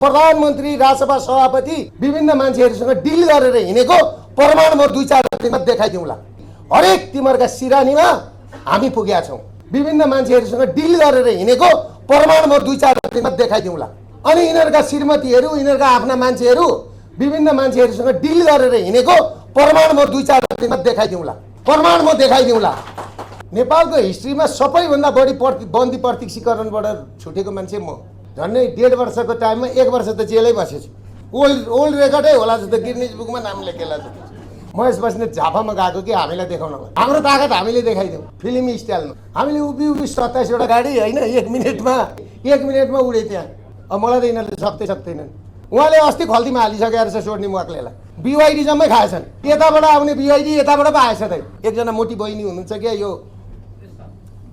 प्रधानमन्त्री राजसभा सभापति विभिन्न मान्छेहरूसँग डिल गरेर हिँडेको प्रमाण म 2-4 दिनमा देखाइदिउँला। हरेक तिमीहरूका सिरानीमा हामी पुगेका छौँ। विभिन्न मान्छेहरूसँग डिल गरेर हिँडेको प्रमाण म 2-4 दिनमा देखाइदिउँला। अनि यिनीहरूका श्रीमतीहरू यिनीहरूका आफ्ना मान्छेहरू विभिन्न मान्छेहरूसँग डिल गरेर हिँडेको प्रमाण म 2-4 दिनमा देखाइदिउँला। प्रमाण म देखाइदिउँला। नेपालको हिस्ट्रीमा सबैभन्दा बढी बन्दी प्रत्यक्षीकरणबाट छुटेको मान्छे म। झन्डै 1.5 वर्षको टाइममा 1 वर्ष त जेलै बसेछु। ओल्ड रेकर्डै होला जस्तो गिनिज बुकमा नाम लेखेला जस्तो। महेश बस्नेत झापामा गएको कि हामीलाई देखाउनको। हाम्रो ताकत हामीले देखाइदिउँ फिल्मी स्टाइलमा। हामीले उभि 27 वटा गाडी होइन 1 मिनेटमा उडे त्यहाँ। अब मलाई त यिनीहरूले सक्दैनन्। उहाँले अस्ति खल्तीमा हालिसकेर छ सोड्ने मुवाक्लेलाई। बिवाइडी जम्मै खाएछन्। यताबाट आउने बिवाइडी यताबाट पो आएछ त। एकजना मोटी बहिनी हुनुहुन्छ क्या यो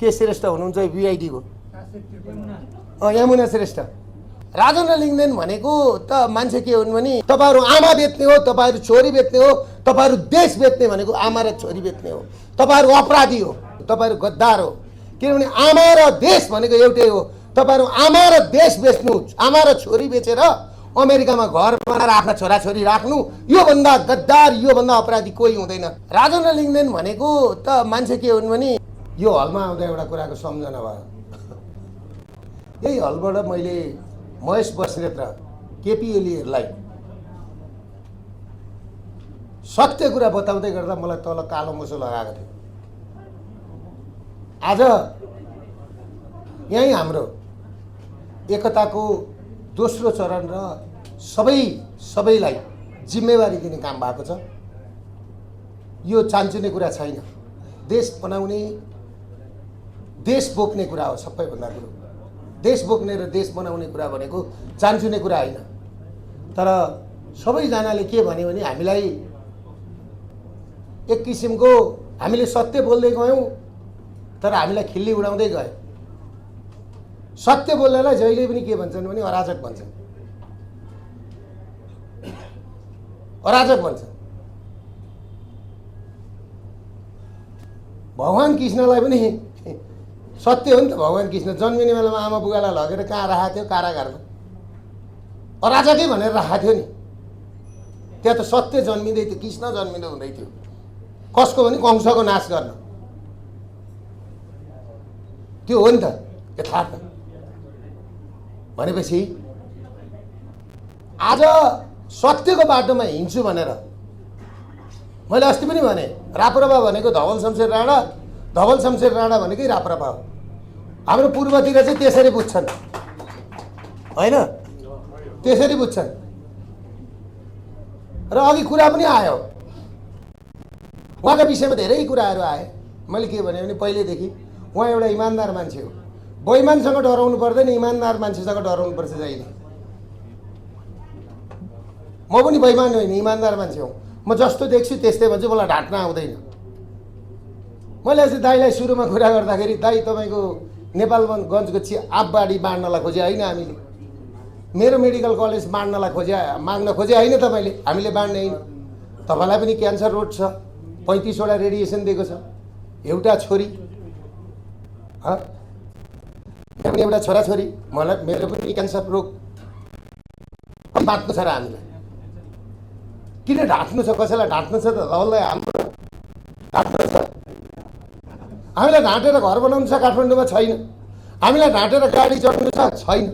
के श्रेष्ठ हुनुहुन्छ बिवाइडीको यमुना श्रेष्ठ। राजेन्द्र लिङ्गदेन भनेको त मान्छे के हुन् भने तपाईँहरू आमा बेच्ने हो, तपाईँहरू छोरी बेच्ने हो, तपाईँहरू देश बेच्ने भनेको आमा र छोरी बेच्ने हो। तपाईँहरू अपराधी हो, तपाईँहरू गद्दार हो। किनभने आमा र देश भनेको एउटै हो। तपाईँहरू आमा र देश बेच्नु, आमा र छोरी बेचेर अमेरिकामा घर बनाएर आफ्ना छोराछोरी राख्नु, योभन्दा गद्दार योभन्दा अपराधी कोही हुँदैन। राजेन्द्र लिङ्गदेन भनेको त मान्छे के हुन् भने यो हलमा आउँदा एउटा कुराको सम्झना भयो। यही हलबाट मैले महेश बस्नेत र केपी ओलीहरूलाई सत्य कुरा बताउँदै गर्दा मलाई तल कालो मोसो लगाएको थियो। आज यही हाम्रो एकताको दोस्रो चरण र सबैलाई जिम्मेवारी दिने काम भएको छ। यो चान्चुने कुरा छैन। देश बनाउने देश बोक्ने कुरा हो। सबैभन्दा ठुलो देश बोक्ने र देश बनाउने कुरा भनेको चान्चुने कुरा होइन। तर सबैजनाले के भन्यो भने हामीलाई एक किसिमको हामीले सत्य बोल्दै गयौँ तर हामीलाई खिल्ली उडाउँदै गए। सत्य बोल्नेलाई जहिले पनि के भन्छन् भने अराजक भन्छन्। अराजक भन्छन्। भगवान कृष्णलाई पनि सत्य हो नि त। भगवान कृष्ण जन्मिने बेलामा आमा बुगालाई लगेर कहाँ राखेको थियो? कारागारमा। अराजकै भनेर राखेको थियो नि। त्यहाँ त सत्य जन्मिँदै थियो, कृष्ण जन्मिँदै हुँदै थियो। कसको भने कंसको नाश गर्न। त्यो हो नि त यथार्थ। भनेपछि आज सत्यको बाटोमा हिँड्छु भनेर मैले अस्ति पनि भने राप्रपा भनेको धवल शमशेर राणा, धवल शमशेर राणा भनेकै राप्रपा हो। हाम्रो पूर्वतिर चाहिँ त्यसरी बुझ्छन् होइन, त्यसरी बुझ्छन्। र अघि कुरा पनि आयो उहाँका विषयमा धेरै कुराहरू आए। मैले के भने पहिलेदेखि उहाँ एउटा इमान्दार मान्छे हो। बेइमानसँग डराउनु पर्दैन, इमान्दार मान्छेसँग डराउनु पर्छ जहिले। म पनि बेइमान होइन, इमान्दार मान्छे हो। म जस्तो देख्छु त्यस्तै भन्छु, मलाई ढाँट्न आउँदैन। मैले चाहिँ दाइलाई सुरुमा कुरा गर्दाखेरि दाइ तपाईँको नेपालगञ्जको आबबाडी बाँड्नलाई खोजे होइन हामीले। मेरो मेडिकल कलेज माग्न खोजे होइन तपाईँले, हामीले बाँड्ने होइन। तपाईँलाई पनि क्यान्सर रोग छ, 35 वटा रेडिएसन दिएको छ। एउटा छोरी एउटा छोराछोरी, मलाई मेरो पनि क्यान्सर रोग बाँच्नु छ र हामीलाई किन ढाँट्नु छ? कसैलाई ढाँट्नु छ त? लौलाई हाम्रो ढाँट्नु छ। हामीलाई ढाँटेर घर बनाउनु छ काठमाडौँमा? छैन। हामीलाई ढाँटेर गाडी चढ्नु छ? छैन।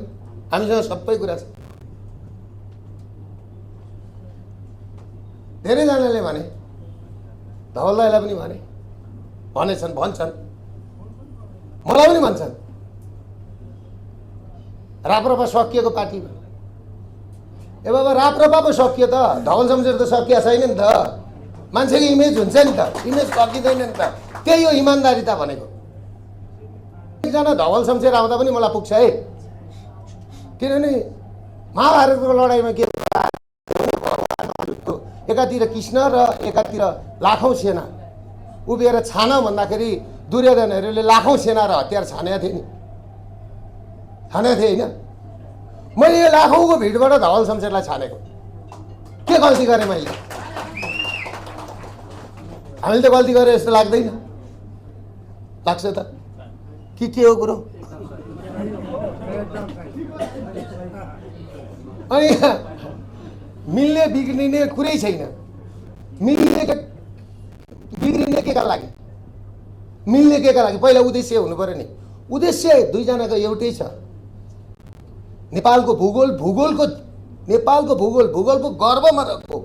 हामीसँग सबै कुरा छ। धेरैजनाले भने, धवल दाइलाई पनि भनेछन्, भन्छन्, मलाई पनि भन्छन् राप्रपा सकिएको पार्टीमा। ए बाबा राप्रपा पो सकियो त, धवल शमशेर त सकिया छैन नि त। मान्छेको इमेज हुन्छ नि त, इमेज सकिँदैन नि त। त्यही हो इमान्दारिता भनेको। एकजना धवल शमशेर आउँदा पनि मलाई पुग्छ है। किनभने महाभारतको लडाइँमा के एकातिर कृष्ण र एकातिर लाखौँ सेना उभिएर छान भन्दाखेरि दुर्योधनहरूले लाखौँ सेना र हतियार छानेका थिए नि, छानेका थिए होइन। मैले यो लाखौँको भिडबाट धवल शमशेरलाई छानेको के गल्ती गरेँ मैले? हामीले त गल्ती गरे जस्तो लाग्दैन। लाग्छ त के हो कुरो? अनि मिल्ने बिग्रिने कुरै छैन। मिल्ने बिग्रिने केका लागि, मिल्ने केका लागि पहिला उद्देश्य हुनु पर्यो नि। उद्देश्य दुईजनाको एउटै छ। नेपालको भूगोलको गर्वमा रहेको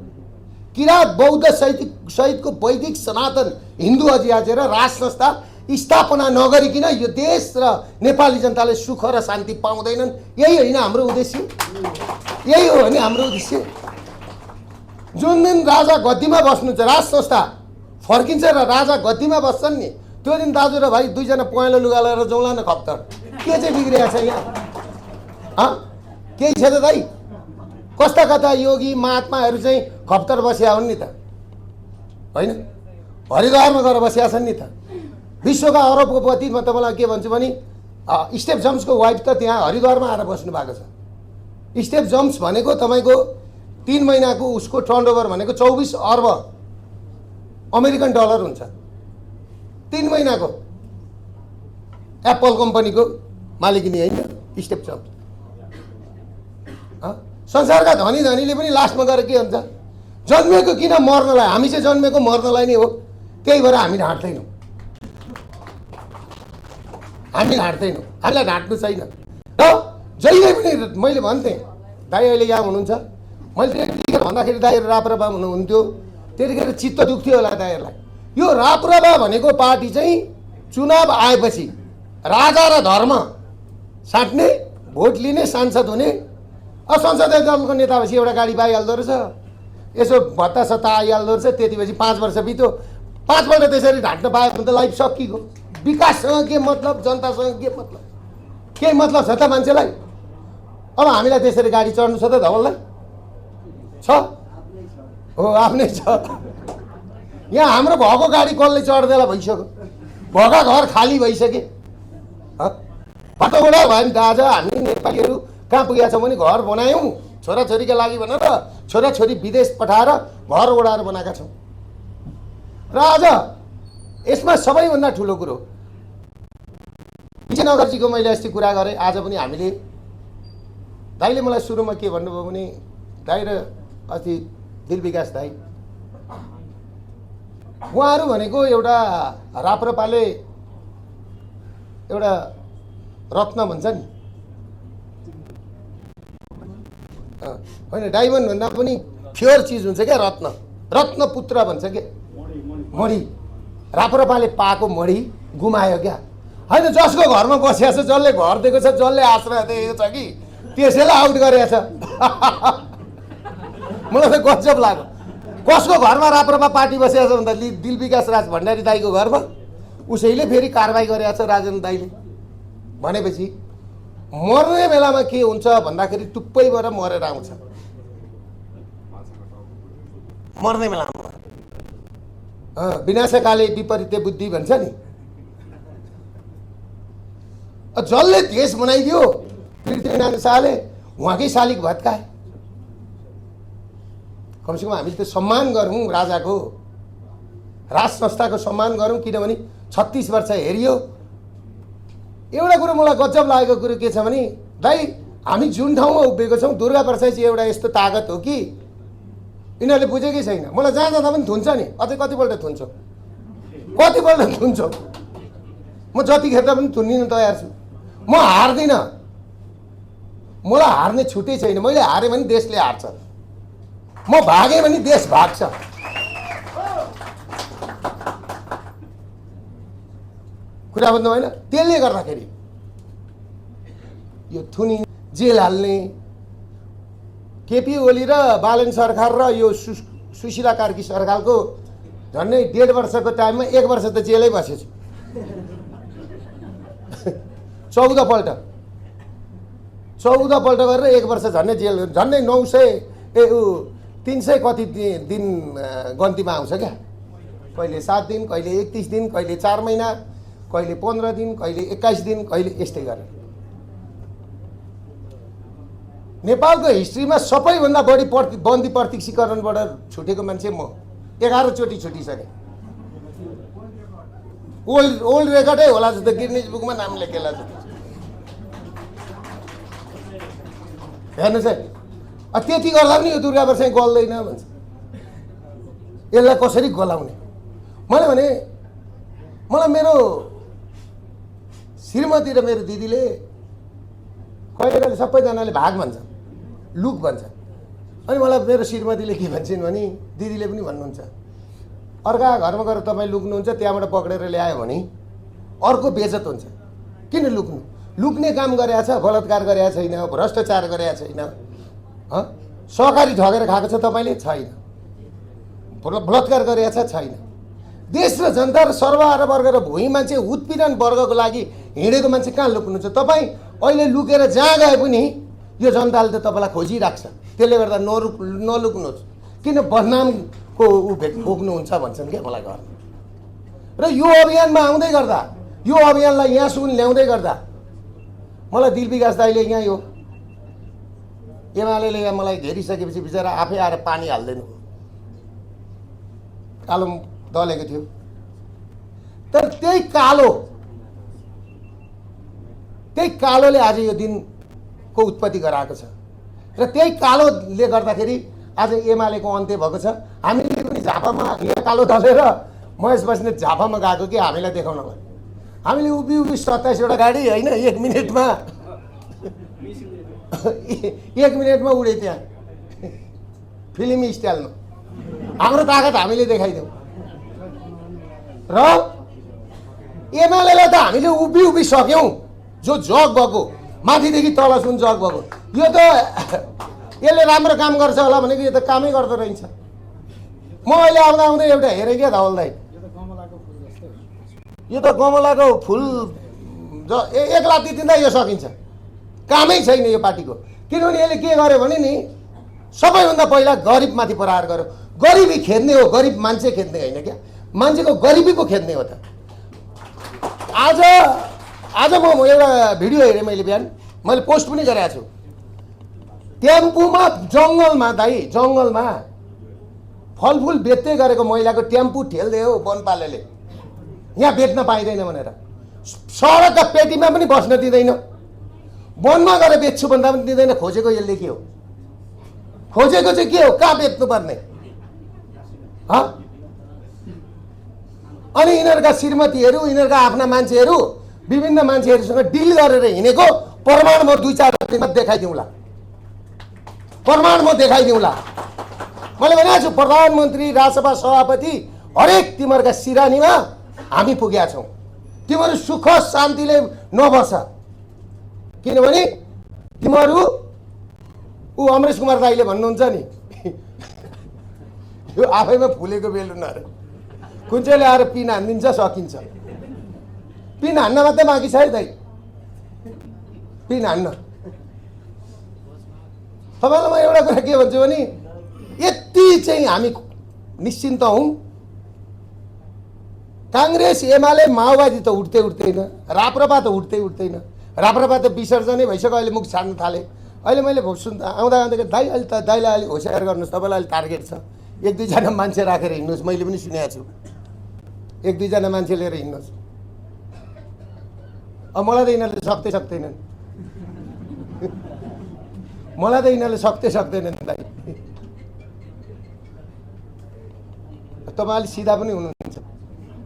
किराँत बौद्ध सहितको वैदिक सनातन हिन्दू अझ्याचेर राज संस्था स्थापना नगरिकन यो देश र नेपाली जनताले सुख र शान्ति पाउँदैनन्। यही होइन हाम्रो उद्देश्य? यही हो नि हाम्रो उद्देश्य। जुन दिन राजा गद्दीमा बस्नुहुन्छ, राज संस्था फर्किन्छ र राजा गद्दीमा बस्छन् नि, त्यो दिन दाजु र भाइ दुईजना पहेँलो लुगा लगाएर जाउँला न खप्तर। के चाहिँ बिग्रिएको छ यहाँ? केही छ त दाइ? कस्ता कता योगी महात्माहरू चाहिँ खप्तर बसिया हुन् नि त, होइन? हरिद्वारमा गएर बसिया छन् नि त। विश्वका अरबपति म तपाईँलाई के भन्छु भने स्टेभ जम्सको वाइफ त त्यहाँ हरिद्वारमा आएर बस्नु भएको छ। स्टेभ जम्स भनेको तपाईँको 3 महिनाको उसको टर्नओभर भनेको 24 अर्ब अमेरिकन डलर हुन्छ। 3 महिनाको एप्पल कम्पनीको मालिकिनी होइन स्टेभ जम्स। संसारका धनी धनीले पनि लास्टमा गएर के हुन्छ? जन्मेको किन मर्नलाई? हामी चाहिँ जन्मेको मर्नलाई नै हो। त्यही भएर हामी ढाँट्दैनौँ, हामीलाई ढाँट्नु छैन। र जहिले पनि मैले भन्थेँ, दाइ अहिले यहाँ हुनुहुन्छ, मैले त्यतिखेर भन्दाखेरि दाइहरू राप्रपा हुनुहुन्थ्यो, त्यतिखेर चित्त दुख्थ्यो होला दाइहरूलाई। यो राप्रपा भनेको पार्टी चाहिँ चुनाव आएपछि राजा र धर्म साट्ने, भोट लिने, सांसद हुने। संसदीय दलको नेता भएपछि एउटा गाडी पाइहाल्दो रहेछ, यसो भत्ता सत्ता आइहाल्दो रहेछ। त्यतिपछि 5 वर्ष बित्यो, 5 पल्ट त्यसरी ढाँट्न पायो भने त लाइफ सकिएको। विकाससँग के मतलब, जनतासँग के मतलब? केही मतलब छ त मान्छेलाई? अब हामीलाई त्यसरी गाडी चढ्नु छ त धवललाई? छ हो, आफ्नै छ। यहाँ हाम्रो भएको गाडी कसले चढ्देला भइसक्यो, भएका घर खाली भइसके। कतबाट भयो नि दाजु, हामी नेपालीहरू कहाँ पुगेका छौँ भने घर बनायौँ छोराछोरीका लागि भनेर, छोराछोरी विदेश पठाएर घर ओढाएर बनाएका छौँ। र आज यसमा सबैभन्दा ठुलो कुरो विजयनगरजीको मैले अस्ति कुरा गरेँ। आज पनि हामीले दाइले मलाई सुरुमा के भन्नुभयो भने, दाइ र अस्ति दिलविकास दाइ, उहाँहरू भनेको एउटा राप्रपाले एउटा रत्न भन्छ नि, होइन डायमन्ड भन्दा पनि प्योर चिज हुन्छ क्या रत्न, रत्नपुत्र भन्छ क्या। मढी राप्रपाले पाएको मढी गुमायो क्या। होइन, जसको घरमा बसिया छ, जसले घर दिएको छ, जसले आश्रय दिएको छ कि त्यसैलाई आउट गरेको छ। मलाई त गजब लाग्यो। कसको घरमा राप्रपा पार्टी बसिया छ भन्दा दिलविकास राज भण्डारी दाईको घरमा उसैले फेरि कारबाही गरेको छ राजेन्द्र दाईले। भनेपछि मर्ने बेलामा के हुन्छ भन्दाखेरि टुप्पैबाट मरेर आउँछ। मर्ने बेलामा विनाशकाले विपरीत बुद्धि भन्छ नि। जसले देश बनाइदियो पृथ्वीनारायण शाहले, उहाँकै शालिग भत्काए। कमसेकम हामीले त सम्मान गरौँ राजाको, राज संस्थाको सम्मान गरौँ। किनभने 36 वर्ष हेरियो। एउटा कुरो मलाई गजब लागेको कुरो के छ भने, दाइ हामी जुन ठाउँमा उभिएको छौँ, दुर्गा प्रसाद चाहिँ एउटा यस्तो ताकत हो कि यिनीहरूले बुझेकै छैन। मलाई जहाँ जाँदा पनि थुन्छ नि, अझै कतिपल्ट थुन्छौ, कतिपल्ट थुन्छौ। म जति खेप्दा पनि थुनिन तयार छु। म हार्दिनँ, मलाई हार्ने छुट्टै छैन। मैले हारेँ भने देशले हार्छ, म भागेँ भने देश भाग्छ। कुरा भन्नु होइन? त्यसले गर्दाखेरि यो थुनी जेल हाल्ने केपी ओली र बालन सरकार र यो सुशीला कार्की सरकारको झन्डै 1.5 वर्षको टाइममा 1 वर्ष त जेलै बसेछु। 14 पल्ट गरेर 1 वर्ष झन्डै जेल, झन्डै 300 कति दिन गन्तीमा आउँछ क्या। कहिले 7 दिन, कहिले 31 दिन, कहिले 4 महिना, कहिले 15 दिन, कहिले 21 दिन, कहिले यस्तै गरेर। नेपालको हिस्ट्रीमा सबैभन्दा बढी बन्दी प्रत्यक्षीकरणबाट छुटेको मान्छे म। 11 चोटि छुटिसकेँ। ओल्ड रेकर्डै होला जस्तो, गिनिज बुकमा नाम लेखेला जस्तो। हेर्नुहोस् है, त्यति गर्दा पनि यो दुर्गा प्रसाद गल्दैन भन्छ। यसलाई कसरी गलाउने? मैले भने मलाई मेरो श्रीमती र मेरो दिदीले कहिले कहिले सबैजनाले भाग भन्छ, लुक भन्छ। अनि मलाई मेरो श्रीमतीले के भन्छन् भने, दिदीले पनि भन्नुहुन्छ, अर्का घरमा गएर तपाईँ लुक्नुहुन्छ, त्यहाँबाट पक्रेर ल्यायो भने अर्को बेइज्जत हुन्छ। किन लुक्नु? लुक्ने काम गरेको छ, बलात्कार गरेको छैन, भ्रष्टाचार गरेको छैन, सहकारी ठगेर खाएको छ तपाईँले? छैन। बलात्कार गरेको छ? छैन। देश र जनता र सर्वहारा वर्ग र भुइँ मान्छे उत्पीडन वर्गको लागि हिँडेको मान्छे कहाँ लुक्नुहुन्छ? तपाईँ अहिले लुकेर जहाँ गए पनि यो जनताले त तपाईँलाई खोजिराख्छ। त्यसले गर्दा नलुक्नुहोस्। किन बदनामको भोग्नुहुन्छ भन्छन् क्या मलाई घर। र यो अभियानमा आउँदै गर्दा, यो अभियानलाई यहाँसम्म ल्याउँदै गर्दा मलाई दिल विकास दाइले यहाँ यो एमाले यहाँ मलाई घेरिसकेपछि बिचरा आफै आएर पानी हाल्दैन, कालो दलेको थियो। तर त्यही कालोले आज यो दिनको उत्पत्ति गराएको छ। र त्यही कालोले गर्दाखेरि आज एमालेको अन्त्य भएको छ। हामीले पनि झापामा यहाँ कालो दलेर महेश बस्नेत झापामा गएको कि हामीलाई देखाउनलाई। हामीले उभि 27वटा गाडी होइन, 1 मिनटमा 1 मिनटमा उडे त्यहाँ फिल्मी स्टाइलमा। हाम्रो ताकत हामीले देखाइदिउँ। र एमालेलाई त हामीले उभि सक्यौँ। जो जग भएको माथिदेखि तलसम्म जग भएको, यो त यसले राम्रो काम गर्छ होला भनेको यो त कामै गर्दो रहेछ। म अहिले आउँदा एउटा हेरेँ क्या धवल दाइ, यो त कमलाको फुल एक लात्ती दिँदा यो सकिन्छ। कामै छैन यो पार्टीको। किनभने यसले के गर्यो भने नि, सबैभन्दा पहिला गरिबमाथि प्रहार गर्यो। गरिबी खेद्ने हो, गरिब मान्छे खेद्ने होइन क्या, मान्छेको गरिबीको खेद्ने हो त। आज म एउटा भिडियो हेरेँ मैले, बिहान मैले पोस्ट पनि गरेको छु। टेम्पूमा जङ्गलमा दाइ, जङ्गलमा फलफुल बेच्दै गरेको महिलाको टेम्पू ठेल्दै हो वनपालेले, यहाँ बेच्न पाइँदैन भनेर। सडकका पेटीमा पनि बस्न दिँदैन, वनमा गएर बेच्छु भन्दा पनि दिँदैन। खोजेको यसले के हो? खोजेको चाहिँ के हो? कहाँ बेच्नुपर्ने? अनि यिनीहरूका श्रीमतीहरू, यिनीहरूका आफ्ना मान्छेहरू विभिन्न मान्छेहरूसँग डिल गरेर हिँडेको प्रमाण म 2-4 दिनमा देखाइदिउँला। प्रमाण म देखाइदिउँला। मैले भनेको छु, प्रधानमन्त्री, राजसभा सभापति, हरेक तिमीहरूका सिरानीमा हामी पुगेका छौँ। तिमीहरू सुख शान्तिले नबस। किनभने तिमीहरू अमरेश कुमार दाइले भन्नुहुन्छ नि, यो आफैमा फुलेको बेलुन अरे, कुन चाहिँले आएर पिन हानिदिन्छ, सकिन्छ। पिन हान्न मात्रै बाँकी छ है दाइ, पिन हान्न। तपाईँलाई म एउटा कुरा के भन्छु भने, यति चाहिँ हामी निश्चिन्त हौँ। काङ्ग्रेस, एमाले, माओवादी त उठ्दैन, राप्रपा त उठ्दैन। राप्रपा त विसर्जनै भइसक्यो, अहिले मुख छाड्न थाले। अहिले मैले आउँदा दाइ अहिले त दाइलाई अलिक होसियार गर्नुहोस्, तपाईँलाई अहिले टार्गेट छ, 1-2जना मान्छे राखेर हिँड्नुहोस्। मैले पनि सुनेको छु, 1-2जना मान्छे लिएर हिँड्नुहोस्। अब मलाई त यिनीहरूले सक्दैनन्, मलाई त यिनीहरूले सक्दैनन् दाइ। तपाईँ अलिक सिधा पनि हुनुहुन्छ,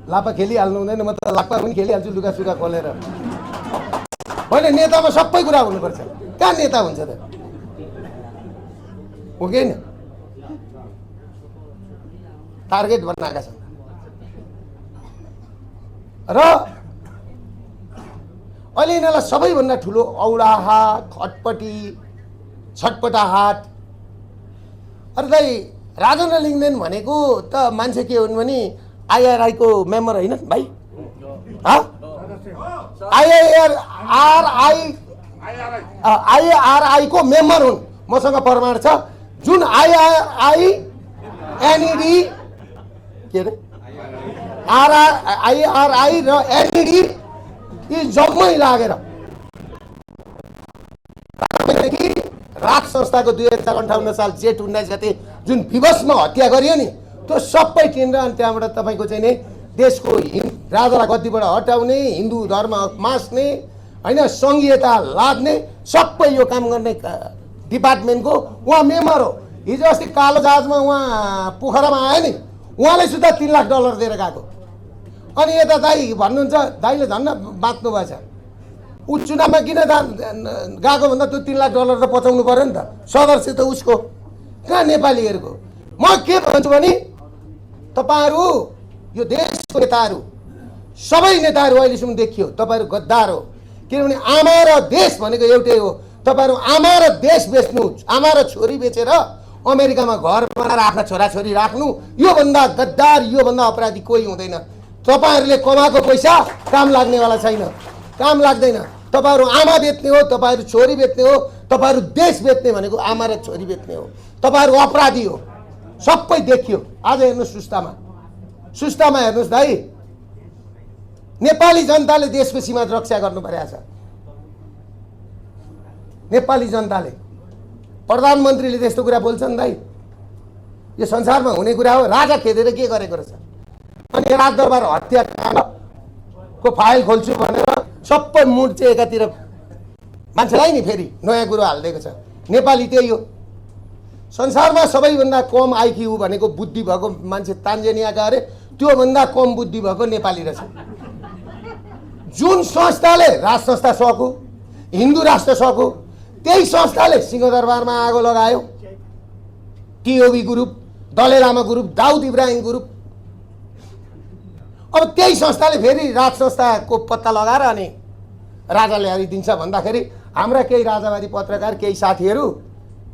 लापा खेलिहाल्नु हुँदैन। म त लापा पनि खेलिहाल्छु लुगासुगा खोलेर। होइन, नेतामा सबै कुरा हुनुपर्छ। कहाँ नेता हुन्छ त? हो कि होइन? टार्गेट बनाएका छन्। र अहिले यिनीहरूलाई सबैभन्दा ठुलो औडाहा, खटपटी, छटपटाहाट। अरे दाइ, राजेन्द्र लिङ्गदेन भनेको त मान्छे के हुन् भने आइआरआईको मेम्बर होइन भाइ? आइआरआईको मेम्बर हुन्। मसँग प्रमाण छ। जुन आइआरआई, एनइडी, के अरे आइआरआई र एनइडी यी जम्मै लागेर राज संस्थाको 2058 साल जेठ 19 गते जुन विवशमा हत्या गरियो नि, त्यो सबै केन्द्र। अनि त्यहाँबाट तपाईँको चाहिँ नि देशको राजालाई गद्दीबाट हटाउने, हिन्दू धर्म मास्ने, होइन, सङ्घीयता लाद्ने, सबै यो काम गर्ने डिपार्टमेन्टको उहाँ मेम्बर हो। हिजो अस्ति कालो जहाजमा उहाँ पोखरामा आयो नि, उहाँले सुधा $3 लाख दिएर गएको। अनि यता दाइ भन्नुहुन्छ, दाइले झन्न बाँच्नु भएछ, ऊ चुनावमा किन गएको भन्दा त्यो $3 लाख त पचाउनु पर्यो नि त, सदस्य त उसको कहाँ नेपालीहरूको। म के भन्छु भने तपाईँहरू यो देशको नेताहरू, सबै नेताहरू अहिलेसम्म देखियो तपाईँहरू गद्दार हो। किनभने आमा र देश भनेको एउटै हो। तपाईँहरू आमा र देश बेच्नु, आमा र छोरी बेचेर अमेरिकामा घर बनाएर आफ्ना छोराछोरी राख्नु, योभन्दा गद्दार, योभन्दा अपराधी कोही हुँदैन। तपाईँहरूले कमाएको पैसा काम लाग्नेवाला छैन, काम लाग्दैन। तपाईँहरू आमा बेच्ने हो, तपाईँहरू छोरी बेच्ने हो, तपाईँहरू देश बेच्ने भनेको आमा र छोरी बेच्ने हो। तपाईँहरू अपराधी हो, सबै देखियो। आज हेर्नुहोस् सुस्तामा हेर्नुहोस् दाइ, नेपाली जनताले देशको सीमा रक्षा गर्नु परेको छ। नेपाली जनताले, प्रधानमन्त्रीले त्यस्तो कुरा बोल्छन् दाइ, यो संसारमा हुने कुरा हो। राजा खेदेर के गरेको रहेछ? अनि राजदरबार हत्याकाण्डको फाइल खोल्छु भनेर सबै मुड चाहिँ एकातिर मान्छेलाई नि फेरि नयाँ कुरो हालिदिएको छ। नेपाली त्यही हो। संसारमा सबैभन्दा कम आइक्यू भनेको बुद्धि भएको मान्छे तान्जानियाका अरे, त्योभन्दा कम बुद्धि भएको नेपाली रहेछ। जुन संस्थाले राज संस्था सक्यो, हिन्दू राष्ट्र सक्यो, त्यही संस्थाले सिंहदरबारमा आगो लगायो। टिओबी ग्रुप, दलाई लामा ग्रुप, दाउद इब्राहिम ग्रुप। अब त्यही संस्थाले फेरि राज संस्थाको पत्ता लगाएर अनि राजाले हारिदिन्छ भन्दाखेरि हाम्रा केही राजावादी पत्रकार, केही साथीहरू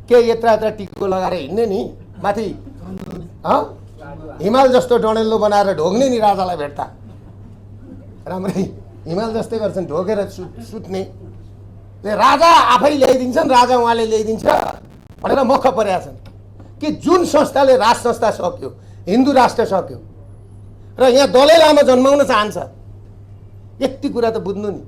केही यत्र टिको लगाएर हिँड्ने नि माथि हिमाल जस्तो डडेलो बनाएर ढोग्ने नि राजालाई भेट्दा। राम्रै हिमाल जस्तै गर्छन्, ढोगेर सुत्ने। राजा आफै ल्याइदिन्छन्, राजा उहाँले ल्याइदिन्छ भनेर मख परेका छन् कि जुन संस्थाले राज संस्था सक्यो, हिन्दू राष्ट्र सक्यो र यहाँ दलाई लामा जन्माउन चाहन्छ, यति कुरा त बुझ्नु नि।